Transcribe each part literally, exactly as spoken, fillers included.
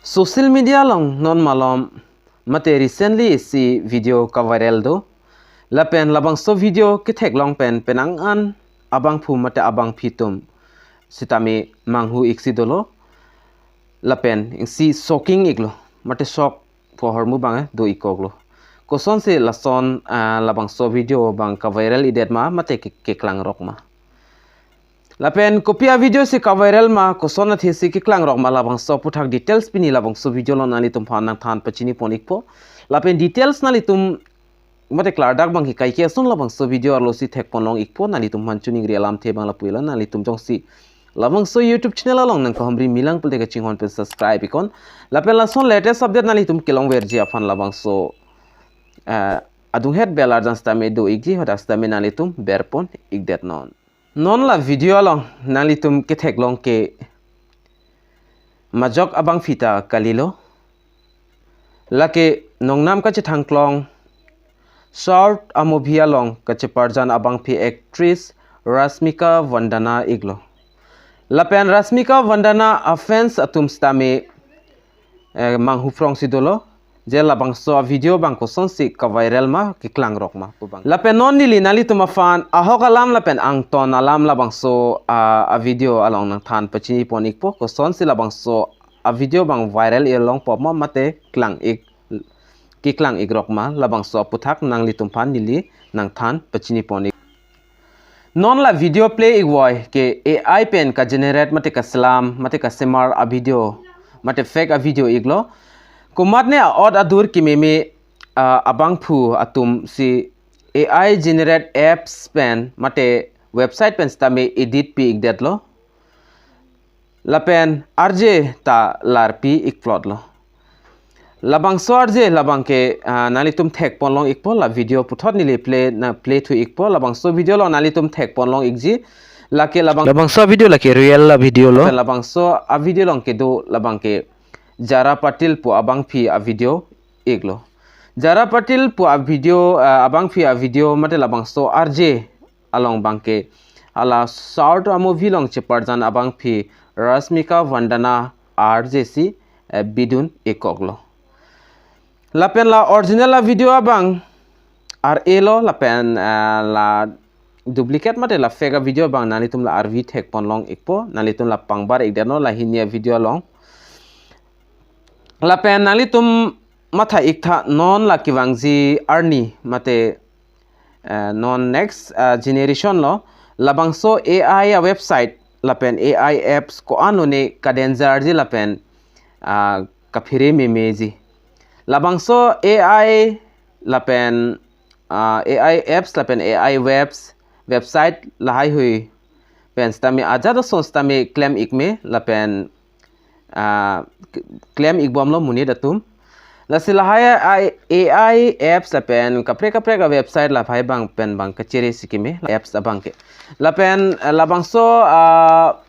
Social media along non malom mate recently isi video ka-viral do. Lapen labangso video ketheklong pen penang an abangphu mate abangphi atum sitame manghu-ik si dolo. Lapen isi shocking-iklo, mate shock pu ahormu abang do-ikkoklo. Kosonsi lason, ah, labangso video abang ka-viral-ikdet ma mate ke-, keklangrok ma. Lapen kopi a-video si ka-viral ma, koson athe si keklangrok ma, labangso aphuthak details pini labangso video along nanglitum aphan nangthan pachini pon-ikpo. Lapen details nanglitum mate klardak abang ke kaike ason labangso video arlo si thekpon long-ikpo, nanglitum aphan choningri alamthe abang lapu-iklo, nanglitum jongsi labangso YouTube channel along nangkahumri milang pulote kachinghon pen subscribe-ikkon. Lapen lason latest update nanglitum kelongverji aphan labangso, eh, adunghet bell arjan sitame do-ikji, hadak sitame nanglitum berpon-ikdet non. Non la video along nanglitum ketheklong ke majok abangphi ta kalilo. Lake nongnam kachethangklong South a-movie along kacheparjan abangphi actress Rashmika Mandanna-iklo. Lapen Rashmika Mandanna a-fans atum sitame, eh, manghu phrong si dolo. Je labangso a-video abang kosonsi ka-viral ma, keklangrok ma pu abang. Lapen non neli nanglitum aphan ahok alam lapen angton alam labangso, ah, a-video along nangthan pachini pon-ikpo, kosonsi labangso a-video abang viral-ik longpo ma mate klang-ik, keklang-ikrok ma, labangso aphuthak nanglitum aphan neli nangthan pachini pon-ik. Non la video play-ikvoi ke A I pen ka-generate mate kaselam mate kasemar a-video mate fake a-video-iklo. Komatne a-ot adur kememe, ah, abangphu atum si A I generate apps pen mate website pen sitame edit pi-ikdetlo. Lapen arje ta larpi-ikplotlo. Labangso arje labang ke, ah, nanglitum thekpon long-ikpo, la video puthot neli play na play thu-ikpo, labangso video along nanglitum thekpon long-ikji. Lake labang labangso video lake real a-video lo. Lapen labangso a-video along kedo labang ke Zara Patil pu abangphi a-video-iklo. Zara Patil pu a-video, ah, abangphi a-video mate labangso arje along abang ke hala South a-movie along cheparjan abangphi Rashmika Mandanna arje si, eh, bidun-ikkoklo. Lapen la original a-video abang ar-elo lapen, eh, la duplicate mate la fake a-video abang nanglitum la arvi thekpon long-ikpo, nanglitum la pangbar-ikdetnon la hini a-video along. Lapen nanglitum matha-iktha non la kevangji arni mate, eh, non next, eh, generation lo labangso A I a-website lapen A I apps ko-an lone ka-dangerji lapen, ah, kaphere memeji. Labangso A I lapen, ah, A I apps lapen A I webs, website lahaihui pen sitame ajat ason sitame klem-ik me lapen, ah, k-, klem-ikbomlo monit atum. Lasi lahai A I, A I apps lapen kaprek kaprek a-website lahai abang pen abang kachere si keme apps abang ke. Lapen, ah, labangso, ah,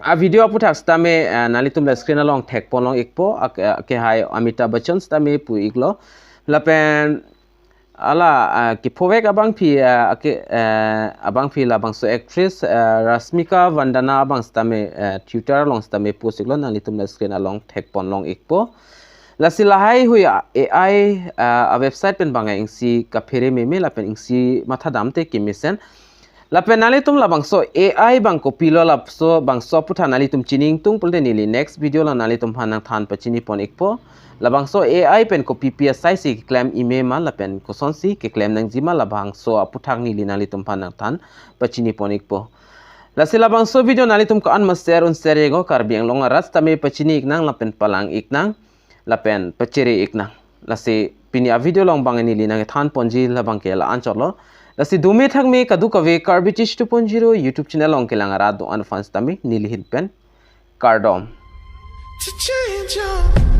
a-video aphuthak sitame, ah, nanglitum la screen along thekpon long-ikpo, ak-, ah, kehai Amitabh Bachchan sitame pu-iklo. Lapen hala, ah, kephovek abangphi, ah, ke, eh, abangphi labangso actress, eh, Rashmika Mandanna abang sitame, eh, Twitter along sitame post-iklo, nanglitum la screen along thekpon long-ikpo. Lasi lahaihui a-, A I, ah, a-website pen abang isi kaphere meme lapen isi mathadamte kemesen. Lapen nanglitum labangso A I abang kopilo, labangso aphuthak nanglitum chini ingtung pulote neli next video along nanglitum aphan nangthan pachini pon-ikpo. Labangso A I pen kopipi asai si keklem-ik me ma lapen kosonsi keklem nangji ma, labangso aphuthak neli nanglitum aphan nangthan pachini pon-ikpo. Lasi labangso video nanglitum ko-an ma share un share-iknon, Karbi Anglong arat sitame pachini-iknang lapen palang-iknang lapen pachere-iknang. Lasi pini a-video along abang neli nangthan ponji labang ke la-anchotlo. Lasi dome thakme kadokave Karbi Teach two point zero YouTube channel along kelang arat do-an aphan sitame neli ahin pen kardom. To change your